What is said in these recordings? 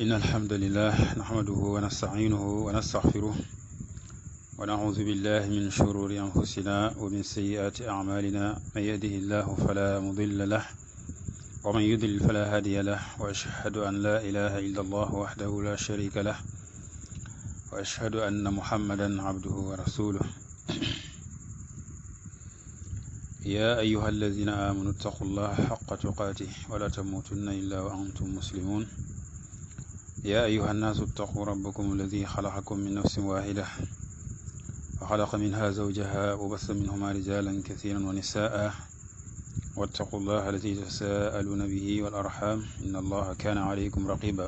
إن الحمد لله نحمده ونستعينه ونستغفره ونعوذ بالله من شرور أنفسنا ومن سيئات أعمالنا من يهده الله فلا مضل له ومن يضلل فلا هادي له وأشهد أن لا إله إلا الله وحده لا شريك له وأشهد أن محمدا عبده ورسوله يا أيها الذين آمنوا اتقوا الله حق تقاته ولا تموتن إلا وأنتم مسلمون يا أيها الناس اتقوا ربكم الذي خلقكم من نفس واحدة وخلق منها زوجها وبث منهما رجالا كثيرا ونساء واتقوا الله الذي تساءلون به والأرحام إن الله كان عليكم رقيبا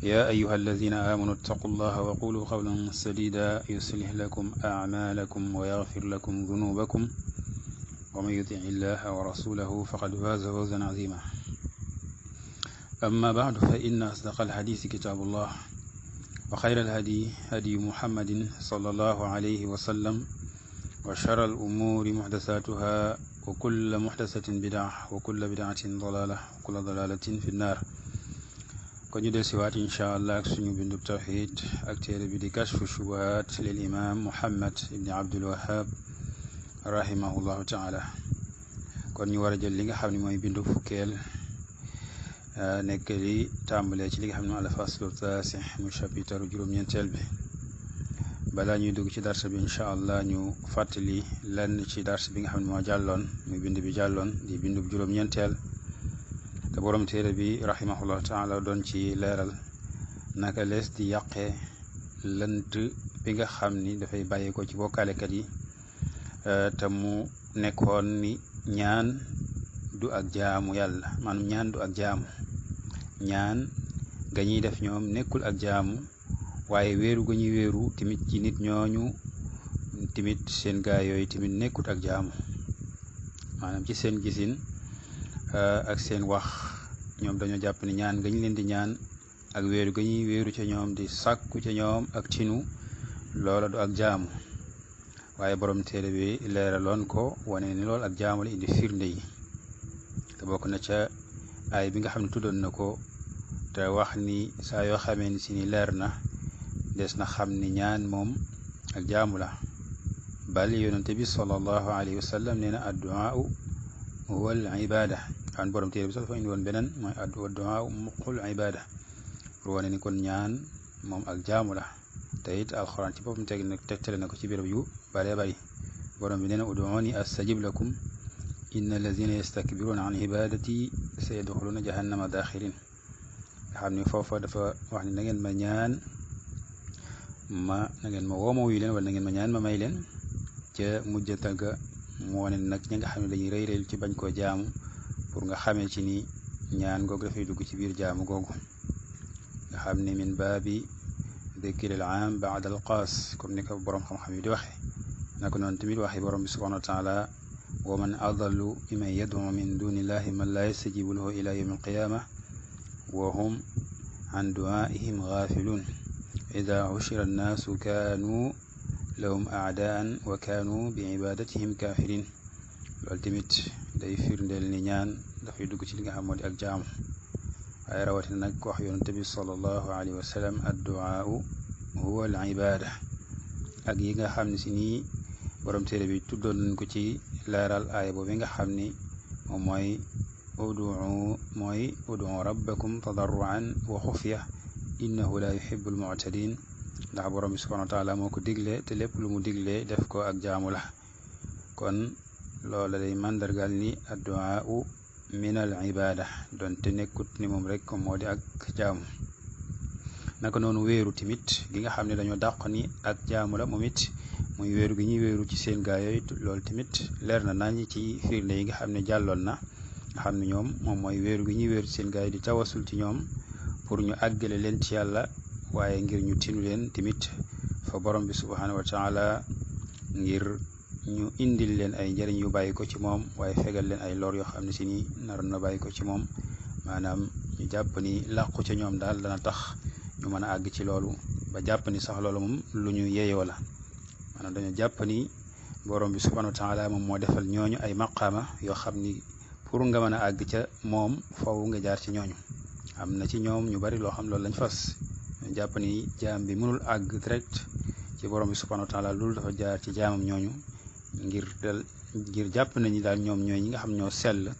يا أيها الذين آمنوا اتقوا الله وقولوا قولا سديدا يصلح لكم أعمالكم ويغفر لكم ذنوبكم ومن يطع الله ورسوله فقد فاز فوزا عظيما أما بعد فإن أصدق الحديث كتاب الله وخير الهدي هدي محمد صلى الله عليه وسلم وشر الأمور محدثاتها وكل محدثة بدعة وكل بدعة ضلالة وكل ضلالة في النار kon ñu del siwaat insha allah ak suñu bindub tawxid ak téere bi di kashfu shubuhat lil imam Muhammad ibni Abdul Wahhab rahimahullahu taala kon ñu war a jël li nga xam ne mooy bindu fukkeel nekk li tàmbalee ci li nga xam ne mooy al-faslu taasi mu chapitre juróom-ñeenteel bi balaa ñuy dugg ci darsa bi insha allah ñu fàttali lenn ci darsa bi nga xam ne moo jàlloon muy bind bi jàlloon di bindub juróom-ñeenteel te borom téere bi rahimahullahu taala doon ci leeral naka lees di yàqee lënt bi nga xam ni dafay bàyyi ko ci bokkaalekat yi te mu nekkoon ni ñaan du ak jaamu yàlla maanaam ñaan du ak jaamu ñaan ga ñuy def ñoom nekkul ak jaamu waaye wéeru ga ñuy wéeru tamit ci nit ñooñu tamit seen gaa yooyu tamit nekkut ak jaamu maanaam ci seen gisin ak seen wax ñoom dañoo jàpp ni ñaan ga ñu leen di ñaan ak wéeru ga ñuy wéeru ca ñoom di sàkku ca ñoom ak tinu loola du ak jaamu waaye borom téere bi leeraloon ko wane ni loolu ak jaamu la indi firnde yi te bokk na ca ay bi nga xam ne tuddoon na ko te wax ni saa yoo xamee ni si ni leer na des na xam ni ñaan moom ak jaamu la bal yonente bi sallallahu alayhi wa sallam nee na addu'a huwa al ibada xam borom téere bi sax dafa indi woon beneen mooy addu'a muqul ibada pour wane ni kon ñaan moom ak jaamu la te it alxuraan ci boppam tegtale na ko ci béréb yu bare bari borom bi nee na ud'uuni astajib lakum inna allazina yastakbiruna an ibadati sayadxuluna jahannama daxirin nga xam ni foofa dafa wax ni na ngeen ma ñaan na ngeen ma wooma wuyu leen wala na ngeen ma ñaan ma may leen ca mujjantal ga mu wane nag ñi nga xam ne dañuy rëy rëylu ci bañ koo jaamu pour nga xamee ci ni ñaan googu dafay dugg ci biir jaamu googu nga xam ni min baabi dikri al aam baada al qaas comme ni ko borom xam-xam yi di waxe naka noonu tamit waxi borom bi subhanahu wa taala wa man adallu mimman yad'u min dunillahi man la yastajibu lahu ila yawmi alqiyama wa hum an du'aihim ghafilun ida hushira annaasu kaanu lahum aadaan wa kaanu bi ibadatihim kafirin loolu tamit day firndeel ni ñaan dafay dugg ci li nga xam moo di ak jaamu waaye rawatina nag ko wax yonente bi sallallahu alayhi wa sallam addu'a huwa al ibada ak yi nga xam ne si nii borom téere bi tuddoon nañ ko ci leeral aaya boobu nga xam ni moom mooy ud'u rabbakum tadarruan wa xufya innahu la yuhibbul mu'tadin ndax borom bi subhanahu wa taala moo ko digle te lépp lu mu digle def ko ak jaamu la kon loola day mandargal ni addu'a min al ibada donte nekkut ni moom rek moo di ak jaamu naka noonu wéeru tamit gi nga xam ne dañoo dàq ni ak jaamu la moom it muy wéeru gi ñuy wéeru ci seen gaa yooyu loolu tamit leer na nañ ci firnde yi nga xam ne jàlloon na nga xam ne ñoom moom mooy wéeru gi ñuy wéeru ci seen gaa yi di tawasul ci ñoom pour ñu àggale leen ci yàlla waaye ngir ñu tinu leen tamit fa borom bi subhanahu wa taala ngir ñu indil leen ay njëriñ yu bàyyi ko ci moom waaye fegal leen ay lor yoo xam ne si ni naroon na bàyyi ko ci moom maanaam ñu jàpp ni làqu ca ñoom daal dana tax ñu mën a àgg ci loolu ba jàpp ni sax loolu moom lu ñu yeyoo la maanaam dañu jàpp ni borom bi subhanahu wa taala moom moo defal ñooñu ay maqaama yoo xam ni pour nga mën a àgg ca moom faw nga jaar ci ñooñu am na ci ñoom ñu bari loo xam loolu lañ fas jàpp ni jaam bi mënul àgg direct ci borom bi subhanahu wa taala loolu dafa jaar ci jaamam ñooñu ngir jàpp nañu daal ñoom ñooy ñi nga xam ñoo sell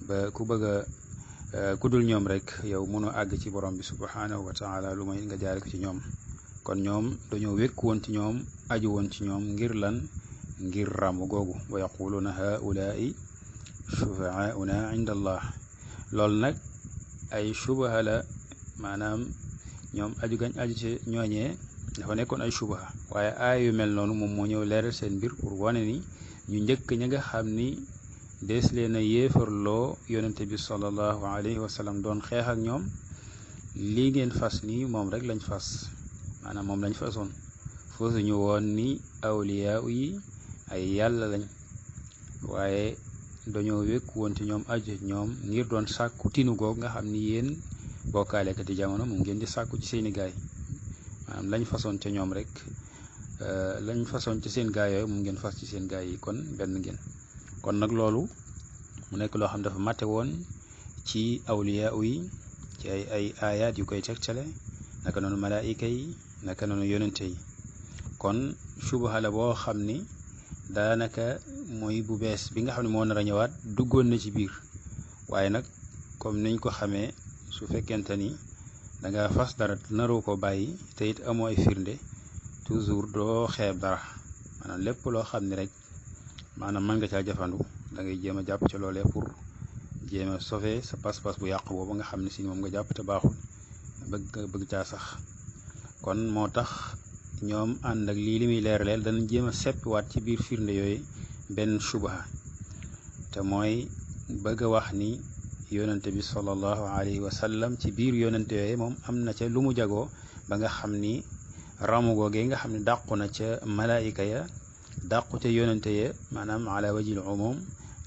ba ku bëgg a ku dul ñoom rek yow mënoo àgg ci borom bi subhanahu wa taala lu may nga jaare ko ci ñoom kon ñoom dañoo wékku woon ci ñoom aju woon ci ñoom ngir lan ngir ràmm googu wa yaquluuna haulaai shufaauna inda allah loolu nag ay shubaha la maanaam ñoom aju gañ aju ci ñooñee dafa nekkoon ay shubaha waaye aay yu mel noonu moom moo ñëw leeral seen mbir pour wane ni ñu njëkk ña nga xam ni des leen a yéefarloo yonente bi sallallahu alayhi wa sallam doon xeex ak ñoom lii ngeen fas nii moom rek lañ fas maanaam moom lañ fasoon fasuñu woon ni awliyaa yi ay yàlla lañ waaye dañoo wékku woon ci ñoom aju ñoom ngir doon sàkku tinu goog nga xam ni yéen bokkaalekati jamono moom ngeen di sàkku ci seeni gaay maanaam lañ façon ca ñoom rek lañ façon ci seen gaay yooyu moom ngeen fas ci seen gaay yi kon benn ngeen kon nag loolu mu nekk loo xam dafa màtte woon ci awliyaa yi ci ay ayaat yu koy tegtale naka noonu malaayika yi naka noonu yonente yi kon subaha la boo xam ni daanaka mooy bu bees bi nga xam ne moo nar a ñëwaat duggoon na ci biir waaye nag comme niñ ko xamee su fekkente ni da nga fas dara naroo ko bàyyi te it amoo ay firnde toujours doo xeeb dara maanaam lépp loo xam ni rek maanaam mën nga caa jafandu da ngay jéem a jàpp ci loolee pour jéem a sauver sa pas-pas bu yàqu boobu nga xam ne si moom nga jàpp te baaxul bëgg caa sax kon moo tax ñoom ànd ak lii li muy leeraleel danañ jéem a seppiwaat ci biir firnde yooyu benn subaha te mooy bëgg a wax ni yonente bi sallallahu alayhi wa sallam ci biir yonente yooyu moom am na ca lu mu jagoo ba nga xam ni ramu googee nga xam ne dàqu na ca malaayika ya dàqu ca yonente ya maanaam ala wajil umum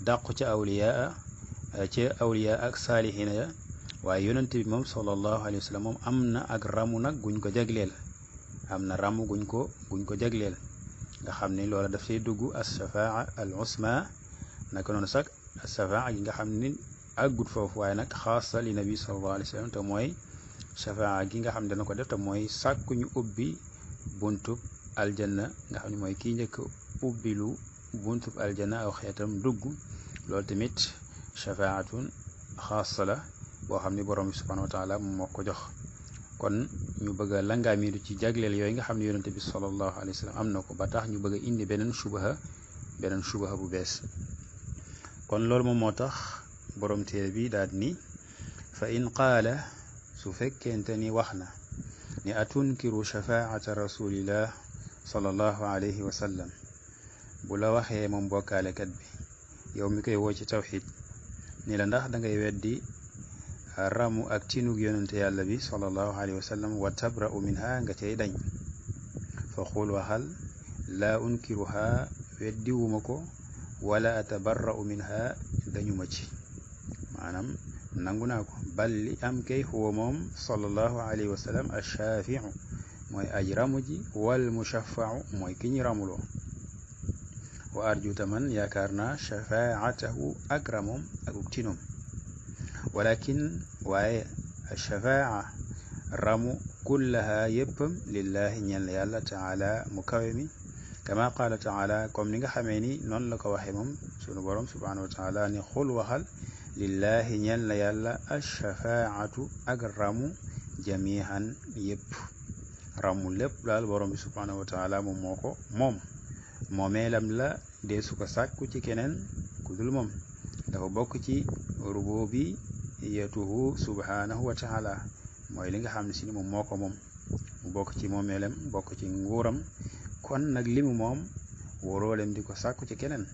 dàqu ca awliyaa ak saalihina ya waaye yonente bi moom sallallahu alayhi wa sallam moom am na ak ramu nag guñ ko jagleel am na ramu guñ ko jagleel nga xam ni loola daf say dugg as-shafaa al usma naka noonu sax as-shafaa gi nga xam ni àggut foofu waaye nag xaasa li nabi sallallahu alayhi wa sallam te mooy shafaa gi nga xam ne dana ko def te mooy sàkku ñu ubbi buntub aljanna nga xam ne mooy kii njëkk ubbilu buntub aljanna aw xeetam dugg loolu tamit shafaatun xaasa la boo xam ni borom bi subhanahu wa taala moo ko jox kon ñu bëgg a langaamiidu ci jagleel yooyu nga xam ne yonente bi sallallahu alayhi wa sallam am na ko ba tax ñu bëgg a indi beneen subaha bu bees kon loolu moom moo tax borom téere bi daal ni fa in qaala su fekkente ni wax na ni atunkiru shafaata rasulillah sallallahu alayhi wa sallam bu la waxee moom bokkaalekat bi yow mi koy woo ci tawxid ni la ndax da ngay weddi ramu ak tinug yonente yàlla bi sallallahu alayhi wa sallam wa tabra'u minha nga cay dañ fa xul waxal laa unkiruha weddiwuma ko wala atabarra'u minha dañu ma ci maanaam nangu naa ko bal li am kay huwa moom sallallahu alayhi wa sallam ash-shafi'u mooy aji ramu ji wal mushaffa'u mooy ki ñu ramuloo wa arju taman yaakaar naa shafaatahu ak ramoom ak uktinum walakin waaye ash-shafaa ramu kullaha yéppam lillahi ñeel yàlla taala mu kawe mi kama qaala taala comme ni nga xamee ni noonu la ko waxee moom sunu borom subhanahu wa taala ni xul waxal lillahi ñeel na yàlla ash-shafaatu ak ramu jamihan yépp ramu lépp daal borom bi subhanahu wa taala moom moo ko moomeelam la dee su ko sàkku ci keneen ku dul moom dafa bokk ci rububiyatuhu subhanahu wa taala mooy li nga xam ne si ni moom moo ko moom mu bokk ci moomeelam bokk ci nguuram kon nag li mu moom waroolem di ko sàkku ci keneen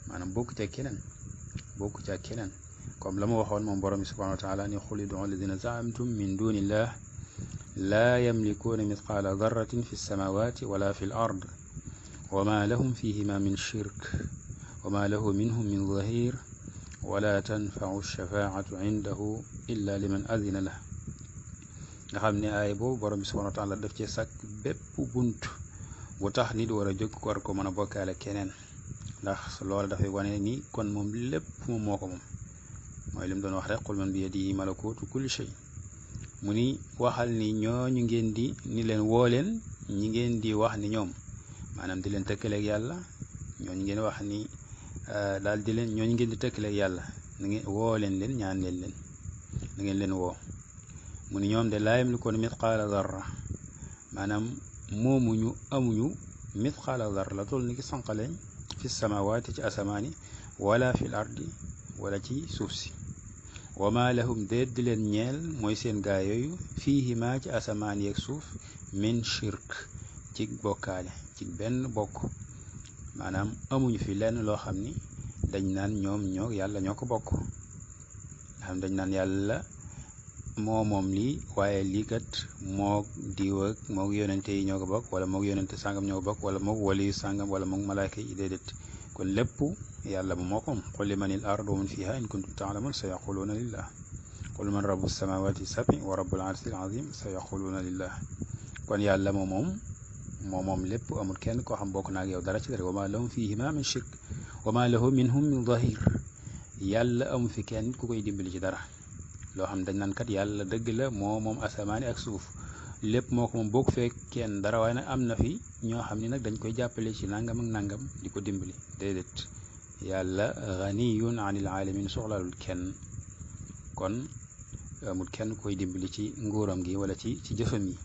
maanaam bokk ci keneen comme la ma waxoon moom borom bi subhanahu wa taala ni xul ud'u alladina zaamtum min dunillah laa yamlikuuna mithqaala darratin fi samawati wala fi l ard وما لهم فيهما من شرك وما له منهم من ظهير ولا تنفع الشفاعة عنده إلا لمن أذن له nga xam ne aay boobu borom bi subhanahu wa taala daf ci sàkk bépp bunt bu tax nit war a jóg war ko mën a bokkaale keneen ndax loola dafay wane ni kon moom lépp moom moo ko moom mooy li mu doon wax rek qul man bi yadihi malakuutu kulli shay mu ni waxal ni ñooñu ngeen di ni leen woo leen ñi ngeen di wax ni ñoom maanaam di leen tëkkaleeg yàlla ñooñu ngeen wax ni daal di leen ñooñu ngeen di tëkkaleeg yàlla na ngeen woo leen ñaan leen na ngeen leen woo mu ni ñoom de laa yamlikuuna mithqaala darra maanaam moomuñu amuñu mithqaala darra la toll ni ki sànqaleñ fi samawaati ci asamaani wala fil ardi wala ci suuf si wa ma lahum déet di leen ñeel mooy seen gaa yooyu fiihima ci asamaan yeeg suuf min shirk ci bokkaale ci benn bokk maanaam amuñu fi lenn loo xam ni dañ naan ñoom ñoo yàlla ñoo ko bokk nga xam dañ naan yàlla moom lii waaye lii kat moog diw ak moog yonente yi ñoo ko bokk wala moog yonente sàngam ñoo ko bokk wala moog wali yu sàngam wala moog malaaka yi déedéet kon lépp yàlla moo ko qul limanil ardu wa man fiha in kuntum taalamun sa yaquluuna lillah qul man rabbu samawati sab'i wa rabbul arshil azim sa yaquluuna lillah kon yàlla moom lépp amul kenn koo xam bokk naag yow dara ci dara wa ma lahum fihima min shirk wa ma lahu minhum min zahir yàlla amu fi kenn ku koy dimbali ci dara loo xam dañ naan kat yàlla dëgg la moom asamaani ak suuf lépp moo ko moom boo ko fekk kenn dara waaye nag am na fi ñoo xam ni nag dañ koy jàppale ci nangam ak nangam di ko dimbali déedéet yàlla ganiyun anil alamin soxlaalul kenn kon amul kenn koy dimbali ci nguuram gi wala ci jëfam yi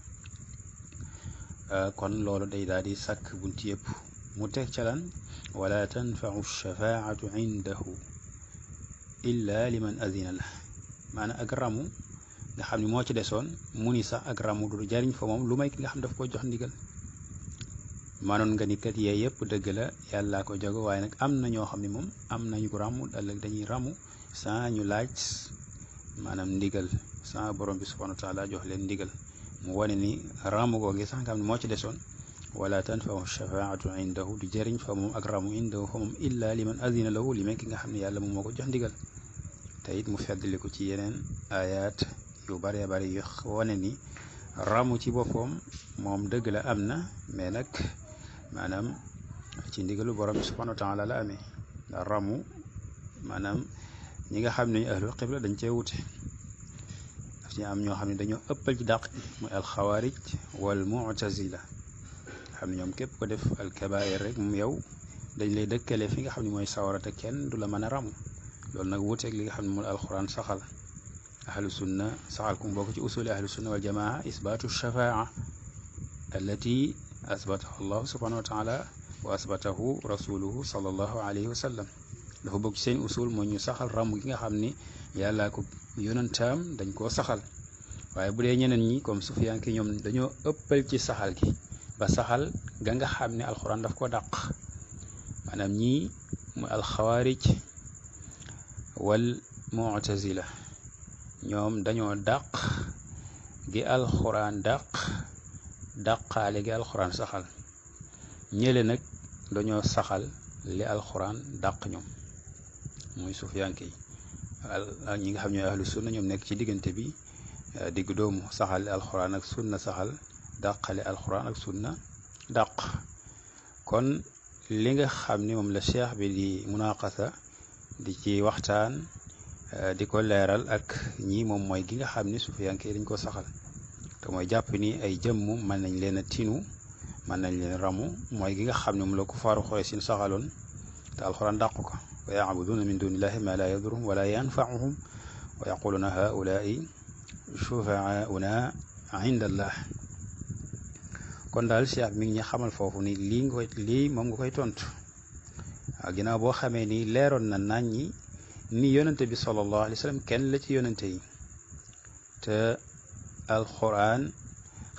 kon loolu day daal di sàkk bunti yëpp mu teg ca lan wala tanfau shafaatu indahu illa liman azina la maanaam ak ramu nga xam ne moo ci desoon mu ni sax ak ramu du jariñ fa moom lu may ki nga xam daf ko jox ndigal maanoon nga ni kat yee yëpp dëgg la yàllaa ko jago waaye nag am na ñoo xam ne moom am nañu ko ramu ëllëg dañuy ramu sans ñu laaj maanaam ndigal sans borom bi subhanahu wa taala jox leen ndigal mu wane ni ramu googu sax nga xam ne moo ci desoon wala tanfau shafaatu indahu du jariñ fa moom ak ramu indahu fa moom illa liman azina lahu li may ki nga xam ne yàlla moom moo ko jox ndigal te it mu feddali ko ci yeneen ayaat yu bare bari yu wane ni ramu ci boppam moom dëgg la am na mais nag maanaam ci ndigalu borom bi subhanahu wa taala la amee ndax ramu maanaam ñi nga xam ne ahlul qibla dañ cee wute daf ci am ñoo xam ne dañoo ëppal ci dàq mooy alxawaarij wal mu'tazila xam ne ñoom képp ko def alkabair rek moom yow dañ lay dëkkale fi nga xam ne mooy sawara te kenn du la mën a ramu loolu nag wuuteeg li nga xam ne moom alquran saxal ahlu sunna saxal ku mu bokk ci usuli ahlu sunna wal jamaa isbaatu shafaa allati asbatahu allahu subhanahu wa taala wa asbatahu rasuluhu sallallahu alayhi wa sallam dafa bokk ci seen usul mooy ñu saxal ramm gi nga xam ni yàllaa ko yonantaam dañ koo saxal waaye bu dee ñeneen ñi comme sufiyaan ki ñoom dañoo ëppal ci saxal gi ba saxal ga nga xam ne alquran daf ko dàq maanaam ñii mooy alxawaarij wal mu'tazila ñoom dañoo dàq gi alxuraan dàqaale gi alxuraan saxal ñële nag dañoo saxal li alxuraan dàq ñoom muy sufiyanke yi ñi nga xam ñooy ahlu sunna ñoom nekk ci diggante bi digg doomu saxal li alxuraan ak sunna saxal dàqale alxuraan ak sunna dàq kon li nga xam ni moom la cheikh bi di munaqasa di ci waxtaan di ko leeral ak ñi moom mooy gi nga xam ni sufiyanke yi dañ ko saxal te mooy jàpp ni ay jëmm mën nañ leen a tinu mën nañ leen ramu mooy gi nga xam ne moom la kufaaru Quraysin saxaloon te alxuraan dàq ko wa yacbuduuna min dunillahi ma laa yaduruhum wala yanfauhum wa yaquluuna haulaai shufaauna inda allah kon daal cheikh mi ngi ñu xamal foofu ni lii moom nga koy tontu waaw ginnaaw boo xamee ni leeroon na nañ ñi ni yonente bi sallallahu alayhi wa sallam kenn la ci yonente yi te alquran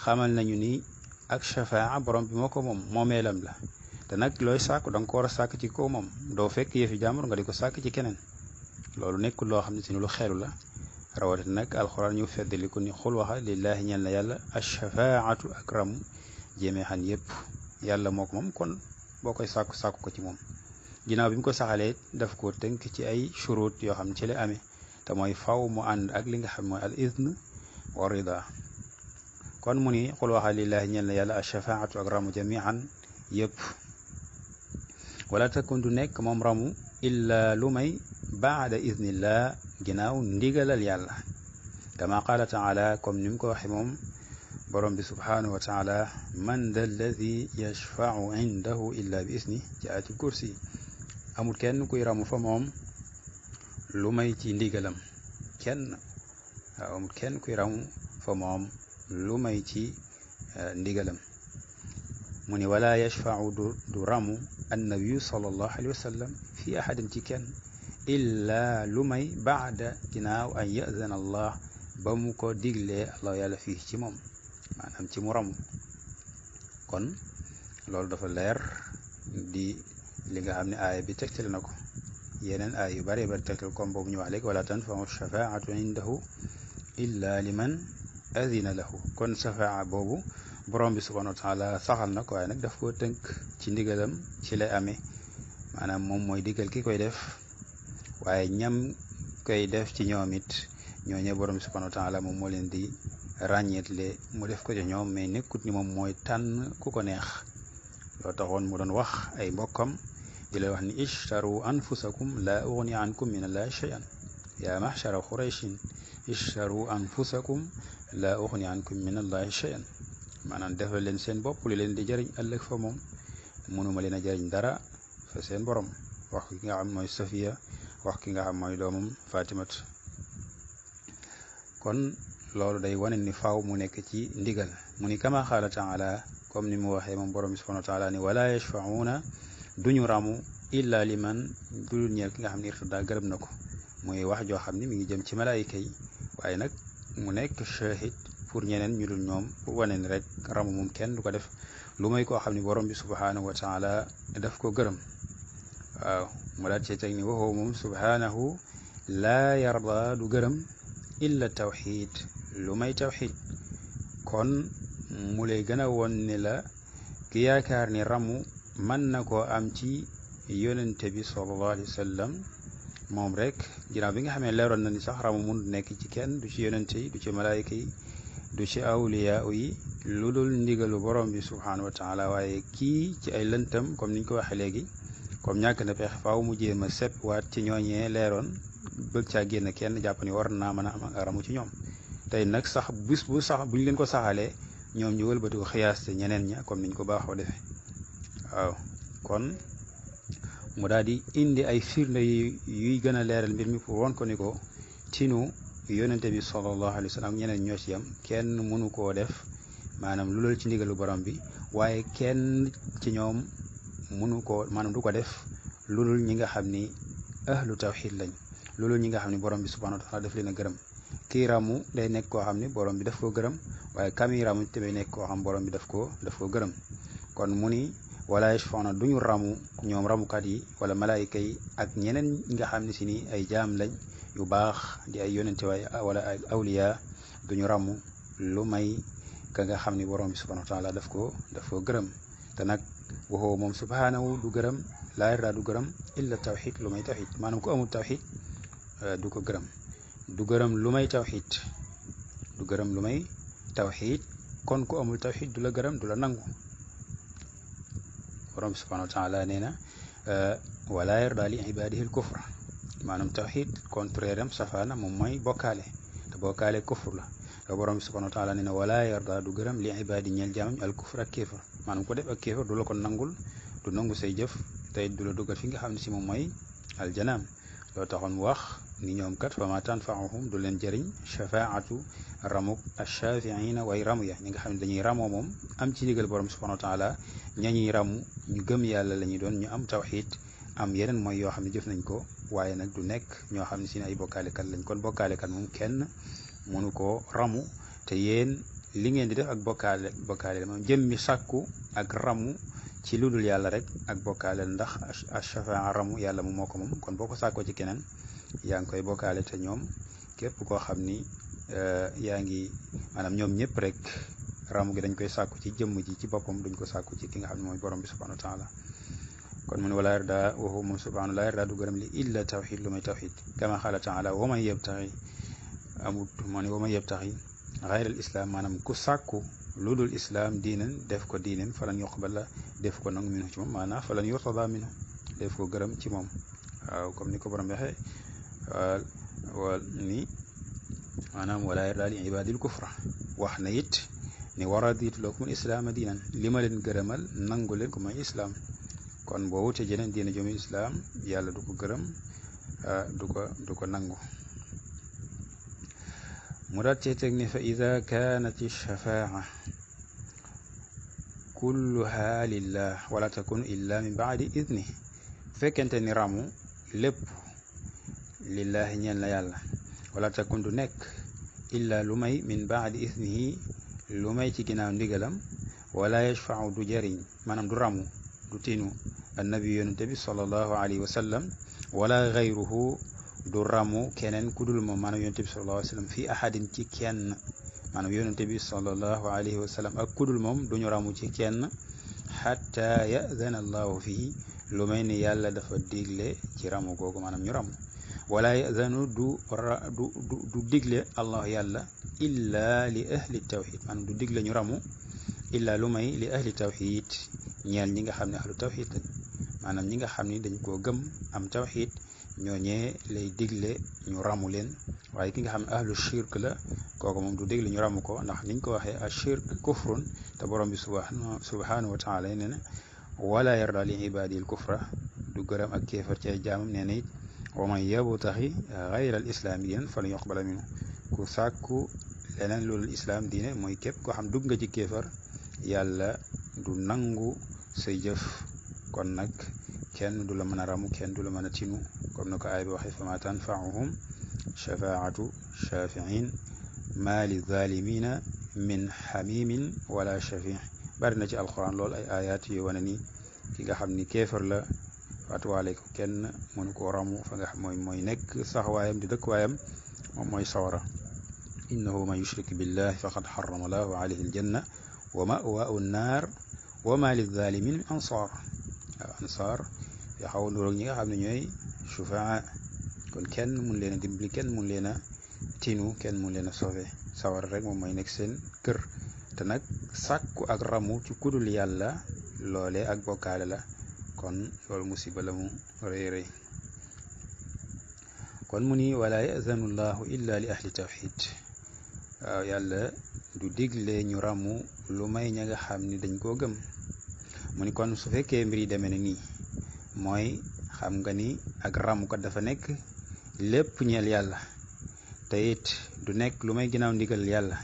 xamal nañu ni ak shafaa borom bi moo ko moom moomeelam la te nag looy sàkku da nga ko war a sàkk ci kaw moom doo fekk yëfi jàmbur nga di ko sàkk ci keneen loolu nekkul loo xam ne si lu xeelu la rawatina nag alquran ñu feddali ko ni xul waxa lillahi ñeel na yàlla ashafaatu ak ramu jéemee xan yëpp yàlla moo ko moom kon boo koy sàkku ko ci moom ginnaaw bi mu ko saxalee daf ko tënk ci ay shurut yoo xam ne ci la amee te mooy faw mu ànd ak li nga xam mooy al izn wa rida kon mu ni xul waxa lillahi ñeel na yàlla ashafaatu ak ramu jamian yëpp wala takun du nekk moom ramu illa lu may baada iznillah ginnaaw ndigalal yàlla kama qaala taala comme ni mu ko waxe moom borom bi subhanahu wa taala man da alladi yashfau indahu illa bi isni ci ayatul kursi amul kenn kuy ramu fa moom lu may ci ndigalam kenn waaw amul kenn kuy ramu fa moom lu may ci ndigalam mu ni wala yashfau du ramu annabiyu sallallahu alayhi wa sallam fi ahadin ci kenn illa lu may baada ginnaaw an yazana allah ba mu ko diglee allah yàlla fii ci moom maanaam ci mu ramu kon loolu dafa leer di li nga xam ne aaya bi tegtale na ko yeneen aaya yu bari bari tegtal comme boobu ñu wax léegi wala tanfau shafaatu indahu illa liman adina lahu kon shafaa boobu borom bi subhanahu wa taala saxal na ko waaye nag daf koo tënk ci ndigalam ci lay amee maanaam moom mooy digal ki koy def waaye ñam koy def ci ñoom it ñooñee borom bi subhanahu wa taala moom moo leen di ràññeetle mu def ko ci ñoom mais nekkut ni moom mooy tànn ku ko neex loo taxoon mu doon wax ay mbokkam di leen wax ni ishtaru anfusakum la ugni ankum min allahi shay'an ya mahshara qurayshin ishtaru anfusakum la ugni ankum min allahi shay'an maanaam defal leen seen bopp li leen di jëriñ ëllëg fa moom mënuma leen a jëriñ dara fa seen borom wax ki nga xam mooy Safiya wax ki nga xam mooy doomam Fatimat kon loolu day wane ni faaw mu nekk ci ndigal mu ni kama qaala taala comme ni mu waxee moom borom bi subhanahu wa taala ni wala yashfa'una duñu ramu illa liman dul ñeel ki nga xam ne irtada gërëm na ko muy wax joo xam ni mi ngi jëm ci malaayika yi waaye nag mu nekk shahid pour ñeneen ñu dul ñoom pour wane ni rek ramu moom kenn du ko def lu may koo xam ne borom bi subhanahu wa taala daf ko gërëm waaw mu daal cee teg ni waxoo moom subhanahu laa yarda du gërëm illa tawxid lu may tawxid kon mu lay gën a woon ni la ki yaakaar ni ramu mën na koo am ci yonente bi sallallahu alayhi wa sallam moom rek ginnaaw bi nga xamee leeroon na ni sax ramu mun nekk ci kenn du ci yonente yi du ci malaayika yi du ci awliya yi lu dul ndigalu borom bi subhanahu wa taala waaye kii ci ay lëntam comme niñ ko waxee léegi comme ñàkk na pexe faaw mu jéem a sepp waat ci ñooñee leeroon bëgg caa génn kenn jàpp ni war naa mën a am ramu ci ñoom tey nag sax bis bu sax buñ leen ko saxalee ñoom ñu wëlbati ko xiyaas te ñeneen ña comme niñ ko baaxoo defee waaw kon mu daal di indi ay firnde yuy gën a leeral mbir mi pour won ko ni ko tinu yonente bi sallallahu alayhi wa sallam ñeneen ñoo ci yam kenn mënu koo def maanaam lu lool ci ndigalu borom bi waaye kenn ci ñoom mënu ko maanaam du ko def lu dul ñi nga xam ni ahlu tawxid lañ loolu ñi nga xam ne borom bi subhanahu wa taala daf leen a gërëm kii ramu day nekk koo xam ne borom bi daf koo gërëm waaye kami ramu tamit nekk koo xam borom bi daf koo gërëm kon mu ni wala yashfauna duñu ramu ñoom ramukat yi wala malaayika yi ak ñeneen ñi nga xam ne si ni ay jaam lañ yu baax di ay yonente waaye wala ay awliya duñu ramu lu may ka nga xam ne borom bi subhanahu wa taala daf koo gërëm te nag waxoo moom subhanahu du gërëm laa yarda du gërëm illa tawxid lu may tawxid maanaam ku amul tawxid du ko gërëm du gërëm lu may tawxid du gërëm lu may tawxid kon ku amul tawxid du la gërëm du la nangu borom subhanahu wa taala nee na wala yarda li ibadihi al kufra maanaam tawxid contraire am safaana moom mooy bokkaale te bokkaale kufr la te borom subhanahu wa taala nee na wala yarda du gërëm li ibadi ñeel jaamam al kufra ak kéefar maanaam ko def ak kéefar du la ko nangul du nangu say jëf tey du la dugal fi nga xam ne si moom mooy aljanaam loo taxoon mu wax ni ñoom kat fa ma tanfaahum du leen jëriñ shafaatu ramuk ash-shafiina way ramu ya ñi nga xam ne dañuy ramoo moom am ci ndigal borom subhanahu wa taala ñañuy ramu ñu gëm yàlla la ñuy doon ñu am tawxid am yeneen mooy yoo xam ne jëf nañ ko waaye nag du nekk ñoo xam ne si ne ay bokkaalekat lañ kon bokkaalekat moom kenn mënu koo ramu te yéen li ngeen di def ak bokkaale moom jëmmi sàkku ak ramu ci lu dul yàlla rek ak bokkaale ndax ash-shafaa ramu yàlla mu moo ko moom kon boo ko sàkkoo ci keneen yaa ngi koy bokkaale te ñoom képp koo xam ni yaa ngi maanaam ñoom ñëpp rek ramu gi dañ koy sàkku ci jëmm ji ci boppam duñ ko sàkku ci ki nga xam ne mooy borom bi subhanahu wa taala kon mun wala yarda waxu moom subhanahu la yarda du gërëm li illa tawxid lu may tawxid kama xaala taala wa man yabtaxi amut moo ne wa man yabtaxi xayra al islam maanaam ku sàkku lu dul islam diinan def ko diinen falan yuqbala def ko nangu minhu ci moom maanaam falan yurtada minhu def ko gërëm ci moom waaw comme ni ko borom waxee wa ni maanaam wala yarda li ibadil kufra wax na it ni waraditu lakum islaama diinan li ma leen gërëmal nangu leen ko mooy islaam kon boo wutee jeneen diina joomu islaam yàlla du ko gërëm du ko nangu mu daat cee teg ni fa ida kaanat shafaa kulluha lillah wala takun illa min baadi idni fekkente ni ramu lépp lillahi ñeel na yàlla wala takun du nekk illa lu may min baadi idnihi lu may ci ginnaaw ndigalam wala yashfau du jariñ maanaam du ramu du tinu annabi yonente bi sallallahu alayhi wa sallam wala gayruhu du ramu keneen ku dul moom maanaam yonente bi sallallahu alayhi wa sallam fii ahadin ci kenn maanaam yonente bi sallallahu alayhi wa sallam ak ku dul moom duñu ramu ci kenn xatta yadana allahu fii lu may ni yàlla dafa digle ci ramu googu maanaam ñu ramu wala yadanu du digle allah yàlla illa li ahli tawxid maanaam du digle ñu ramu illa lu may li ahli tawxid ñeel ñi nga xam ne ahlu tawxid lañ maanaam ñi nga xam ni dañ koo gëm am tawxid ñooñee lay digle ñu ramu leen waaye ki nga xam ne ahlu shirk la kooku moom du digle ñu ramu ko ndax niñ ko waxee a shirk kufrun te borom bi subhanahu wa taala nee na wala yarda li ibadil kufra du gërëm ak kéefar ci ay jaamam nee na it wa man yabtaxi gayra al islaami diinan falan yuqbala minhu ku sàkku leneen loolu islaam diine mooy képp koo xam dugg nga ci kéefar yàlla du nangu say jëf kon nag kenn du la mën a ramu kenn du la mën a tinu comme na ko aay bi waxee fa ma tanfaahum shafaatu shafiin ma li zalimina min xamimin wala shafi bari na ci alquran lool ay ayat yu wane ni ki nga xam ni kéefar la watuwaale ko kenn mënu koo ramu fa nga xam mooy nekk saxwaayam di dëkkuwaayam moom mooy sawara innahu man yushrik billahi faqad xarama allahu alayhi aljanna wa ma'waahu nnaar wa ma lizalimin min ansaar waaw ansaar yoo xaw loolu ñi nga xam ne ñooy shufaa kon kenn mun leen a dimbali kenn mun leen a tinu kenn mun leen a sauvé sawar rek moom mooy nekk seen kër te nag sàkku ak ramu ci kudul yàlla loole ak bokkaale la kon loolu musiba la mu rëy rëy kon mu ni wala yazanu llahu illa li ahli tawxid waaw yàlla du digle ñu ramu lu may ña nga xam ni dañ koo gëm mu ni kon su fekkee mbir yi demee na nii mooy xam nga ni ak ramu kat dafa nekk lépp ñeel yàlla te it du nekk lu may ginnaaw ndigal yàlla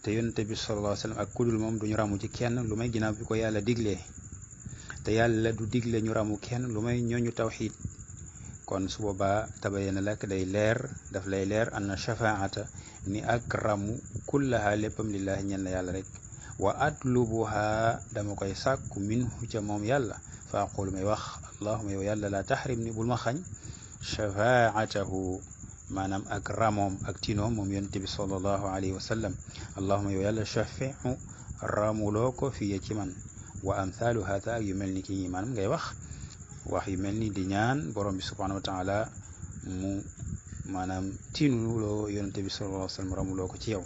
te yonente bi sallallahu alayhi wa sallam ak kudul moom duñu ramu ci kenn lu may ginnaaw bi ko yàlla diglee te yàlla du digle ñu ramu kenn lu may ñooñu tawxiid kon su boobaa tabayana lak day leer daf lay leer anna shafaata ni ak ramu kullaha léppam lillahi ñen na yàlla rek wa atlubuha dama koy sàkku minhu ca moom yàlla fa aqulu may wax allahuma yow yàlla la taxrim ni bul ma xañ shafaatahu maanaam ak ramoom ak tinoom moom yonente bi sallallahu alayhi wa sallam allahuma yow yàlla shafiu ramuloo ko fiye ci man wa amthaalu haata ak yu mel ni kii maanaam ngay wax yu mel ni di ñaan borom bi subhanahu wa taala mu maanaam tinuloo yonente bi sallallahu alayhi wa sallam ramuloo ko ci yow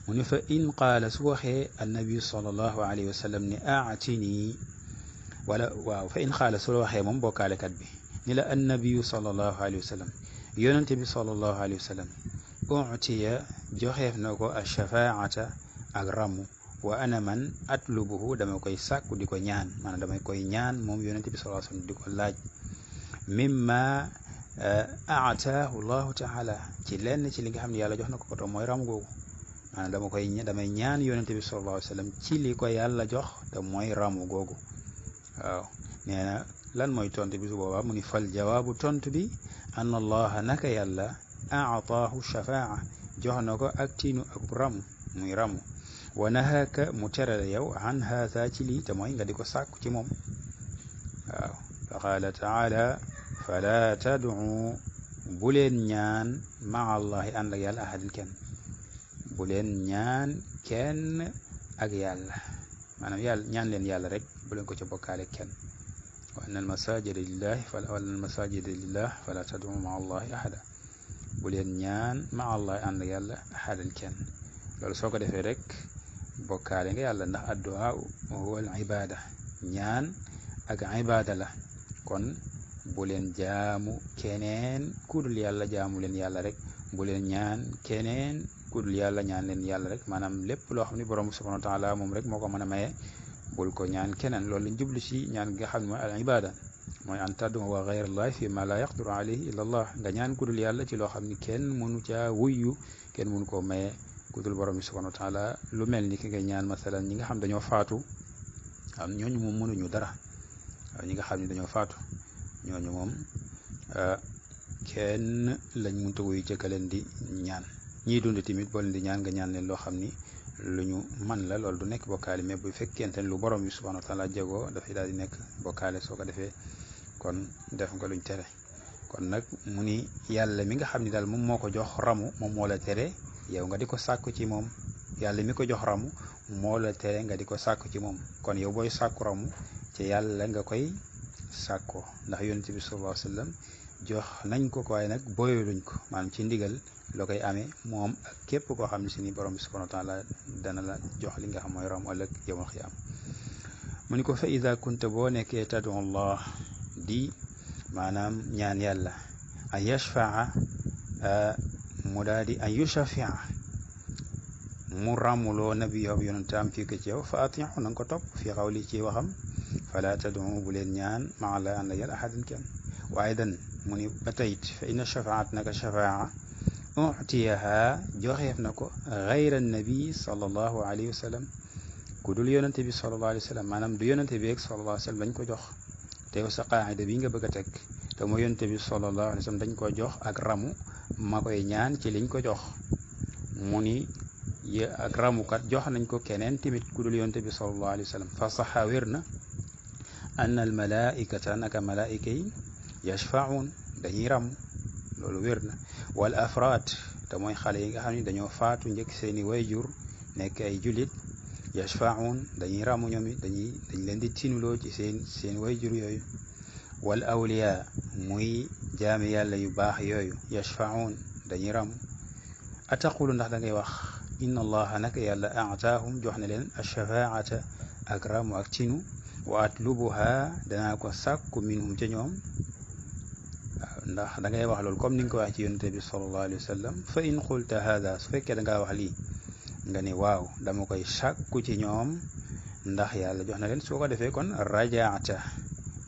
mu ne fa in qaala su waxee annabi sallallahu alayhi wa sallam ni aatini wala waaw fa in qaala su waxee moom bokkaalekat bi ni la annabiyu sallallahu alayhi wa sallam yonente bi sallallahu alayhi wa sallam utiya joxeef na ko ashafaata ak ramu wa ana man atlubuhu dama koy sàkku di ko ñaan maanaam damay koy ñaan moom yonente bi sallallahu alayhi wa sallam di ko laaj mimma aataahu llahu taala ci lenn ci li nga xam ne yàlla jox na ko to mooy ramu googu maanaam damay ñaan yonente bi sallallahu alayhi wa sallam ci li ko yàlla jox te mooy ramu googu waaw nee na lan mooy tontu bi su boobaa mu ni fal jawaabu tontu bi anna allaha naka yàlla aataahu shafaa jox na ko ak tiinu ak ramu muy ramu wa nahaaka mu terale yow an haata ci lii te mooy nga di ko sàkku ci moom waaw fa qaala taala fala tad'u bu leen ñaan maa allahi ànd ak yàlla ahadin kenn bu leen ñaan kenn ak yàlla maanaam yàlla ñaan leen yàlla rek bu leen ko ca bokkaale kenn wa anna almasajida lillah fala tad'u maa allahi ahada bu leen ñaan maa allahi ànd ak yàlla ahadan kenn loolu soo ko defee rek bokkaale nga yàlla ndax addu'a huwa al ibada ñaan ak ibada la kon bu leen jaamu keneen kudul yàlla, jaamu leen yàlla rek. bu leen ñaan keneen kudul yàlla, ñaan leen yàlla rek. maanaam lépp loo xam ne borom subhanahu wa taala moom rek moo ko mën a maye, bul ko ñaan keneen. loolu lañ jublu ci ñaan nga xam ne mooy al ibada, mooy an tad'u wa ghayra allahi fi ma la yaqdiru alayhi illa allah. nga ñaan kudul yàlla ci loo xam ne kenn mënu caa wuyu, kenn mënu koo maye kudul borom bi subhanahu wa taala. lu mel ni ki nga ñaan masalan ñi nga xam dañoo faatu, am ñooñu moom mënuñu dara. ñi nga xam ne dañoo faatu ñooñu moom kenn lañ mënta wuyu ca ka leen di ñaan. ñiy dund tamit boo leen di ñaan nga ñaan leen loo xam ni lu ñu man la, loolu du nekk bokkaale. mais bu fekkente ne lu borom bi subhanahu wa taala jegoo dafay daal di nekk bokkaale. soo ko defee kon def nga luñ tere. kon nag mu ni yàlla mi nga xam ne daal moom moo ko jox ramu, moom moo la tere yow nga di ko sàkku ci moom. yàlla mi ko jox ramu moo la tere nga di ko sàkku ci moom. kon yow booy sàkku ramu ci yàlla nga koy sàkkoo, ndax yonent bi sallallahu alayhi wa sallam jox nañ ko waaye nag booyaluñ ko, maanaam ci ndigal la koy amee moom ak képp koo xam ne si ni borom bi subhanahu wa taala dana la jox li nga xam mooy ram ëllëg yawmal xiyaam. mu ni ko fa ida kunta boo nekkee tadu allah di maanaam ñaan yàlla an yashfaa mu daal di an yushafia mu ràmmuloo nabiyahu yonentaam fii ko ci yow fa atihu na nga ko topp fii xawli ci waxam fala tadu bu leen ñaan maa la ànd yàlla ahadin kenn. waaye dan mu ni ba tayit fa inna shafaat naka shafaa utiyaha joxeef na ko gayra nabi sallallahu alayhi wa sallam ku dul yonente bi sallallahu alayhi wa sallam. maanaam du yonente bi rek sallallahu alayhi wa sallam dañ ko jox. te yow sa qaacida bi nga bëgg a teg te mooy yonente bi sallallahu alayhi wa sallam dañ ko jox ak ramu ma koy ñaan ci liñ ko jox. mu ni ak ramukat jox nañ ko keneen tamit ku dul yonente bi sallallahu alayhi wa sallam. fa saxa wér na ann al malaikata naka malaika yi yashfaun dañuy ramu, loolu wér na. wal afraad te mooy xale yi nga xam ne dañoo faatu njëkk seeni wayjur nekk ay julit, yashfaun dañuy ramu ñoom it dañ leen di tinuloo ci seen wayjur yooyu. wal awliya muy jaami yàlla yu baax yooyu yashfaun dañuy ramu. ataqulu ndax da ngay wax inna allaha naka yàlla aataahum jox na leen ashafaata ak ramu ak tinu wa atlubuha danaa ko sàkku minhum ca ñoom. ndax da ngay wax loolu comme ni nga ko wax ci yonente bi sallallahu alayhi wa sallam. fa in qulta hada su fekkee da ngaa wax lii nga ni waaw dama koy sàkku ci ñoom ndax yàlla jox na leen, soo ko defee kon rajaata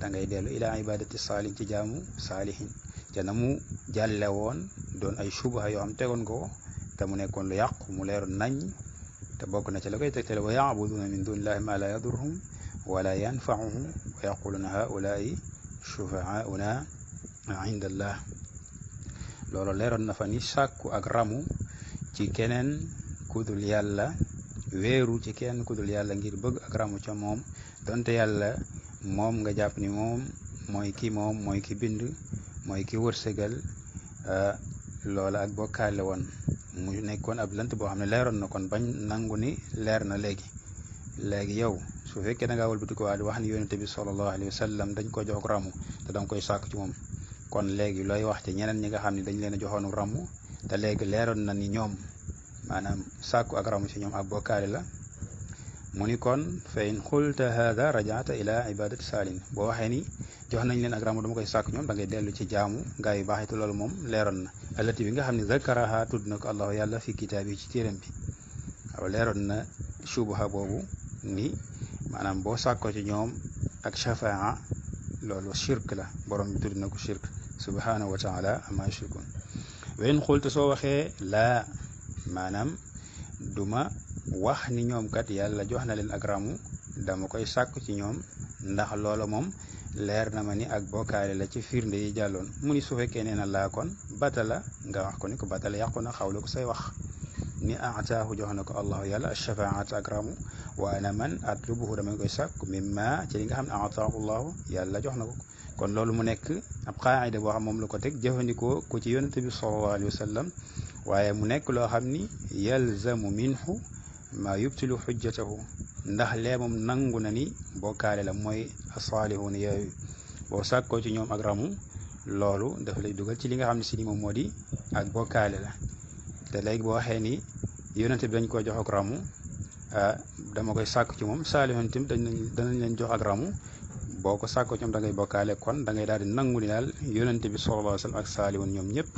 da ngay dellu ila ibadati saalihin ci jaamu saalihin ca na mu jàlle woon doon ay subha yoo xam tegoon ko te mu nekkoon lu yàqu mu leeroon nañ. te bokk na ci la koy tegtale wa yaabuduna min dunillahi ma la yadurhum wala yanfauhum wa yaquluna haulaai shufaauna inda allah. loolu leeroon na fa ni sàkku ak ramu ci keneen kudul yàlla, wéeru ci kenn kudul yàlla ngir bëgg ak ramu ca moom, donte yàlla moom nga jàpp ni moom mooy ki bind mooy ki wërsëgal. loola ak bokkaale woon mu nekkoon ab lant boo xam ne leeroon na kon bañ nangu ni leer na léegi yow su fekkee da ngaa wëlbati ko waa di wax ni yonente bi sallallahu alayhi wa sallam dañ ko jox ramu te danga koy sàkk ci moom, kon léegi looy wax ci ñeneen ñi nga xam ne dañ leen a joxoon ramu te léegi leeroon na ni ñoom maanaam sàkku ak ramu ci ñoom ak bokkaale la. mu ni kon fa in xulta hada rajaata ila ibadati saalin, boo waxee ni jox nañ leen ak ramu dama koy sàkk ñoom da ngay dellu ci jaamu gaa yu baax te loolu moom leeroon na. allati bi nga xam ne zakaraha tudd na ko allahu yàlla fi kitaab yi ci téeram bi. waaw leeroon na subha boobu ni maanaam boo sàkkoo ci ñoom ak shafaa loolu shirk la, borom bi tudd na ko shirk subhanahu wa taala amma yushrikun. wa in xulta soo waxee laa maanaam duma wax ni ñoom kat yàlla jox na leen ak ramu dama koy sàkku ci ñoom ndax loola moom leer na ma ni ak bokkaale la ci firnde yi jàlloon. mu ni su fekkee nee na laa kon batala nga wax ko ni ko batala yàqu na xawla ko say wax ni aataahu jox na ko allahu yàlla ashafaat ak ramu wa ana man atlubuhu damay koy sàkku mimma ci li nga xam ne aataahu allahu yàlla jox na ko. kon loolu mu nekk ab qaayida boo xam moom la ko teg jëfandikoo ko ci yonente bi sallallahu alayhi wa sallam, waaye mu nekk loo xam ni yalzamu minhu ma yubtilu xujjatahu ndax lee moom nangu na ni bokkaale la, mooy asaalihun yooyu boo sàkkoo ci ñoom ak ramu loolu dafa lay dugal ci li nga xam ne si ni moom moo di ak bokkaale la. te léegi boo waxee ni yonente bi dañ koy jox ak ramu dama koy sàkk ci moom saalihun tim danañ leen jox ak ramu boo ko sàkko ñoom da ngay bokkaale kon da ngay daal di nangu ni daal yonente bi sallallahu alayhi wa sallam ak saaliwoon ñoom ñëpp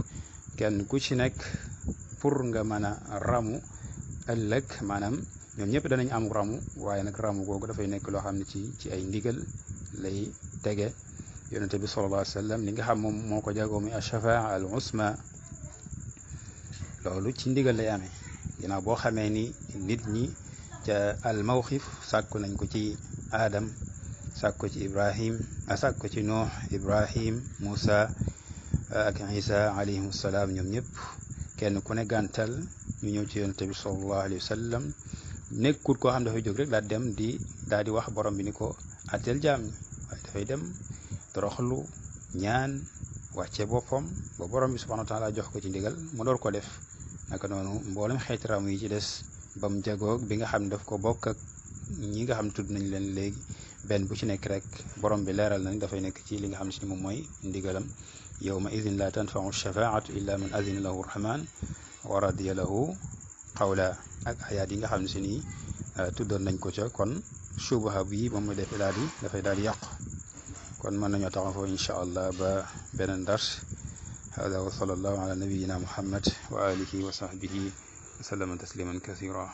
kenn ku ci nekk pour nga mën a ramu ëllëg maanaam ñoom ñëpp danañ am ramu waaye nag ramu googu dafay nekk loo xam ne ci ay ndigal lay tege yonente bi sallallahu alayhi wa sallam li nga xam moom moo ko jagoo muy ashafaa al usma loolu ci ndigal lay amee ginnaaw boo xamee ni nit ñi ca al mawxif sàkku nañ ko ci Adam sàkk ko ci Ibrahim sàkk ko ci Nuux Ibrahim Moussa ak Isa alayhim salaam ñoom ñëpp kenn ku ne gàntal ñu ñëw ci yonente bi sallallahu alayhi wa sallam nekkut koo xam dafay jóg rek daal di wax borom bi ni ko atteel jaam ñi waaye dafay dem toroxlu ñaan wàcce boppam ba borom bi subhanahu wa taala jox ko ci ndigal mu door ko def naka noonu mboolem xeeti ramu yi ci des ba mu jagoog bi nga xam ne daf ko bokk ak ñi nga xam tudd nañ leen léegi benn bu ci nekk rek borom bi leeral nañ dafay nekk ci li nga xam ne moom mooy ndigalam yawma idin la tanfau shafaatu illa man azina lahu rahman wa radiya lahu qawla ak ayaat yi nga xam ne si nii tuddoon nañ ko ca kon subaha bi moom mooy dafay daal di yàqu kon mën nañoo taxaw foofu incha allah ba beneen dars hada wa sallallahu ala nabiyina muhammad wa alihi wa sahbihi wa sallama tasliman kathira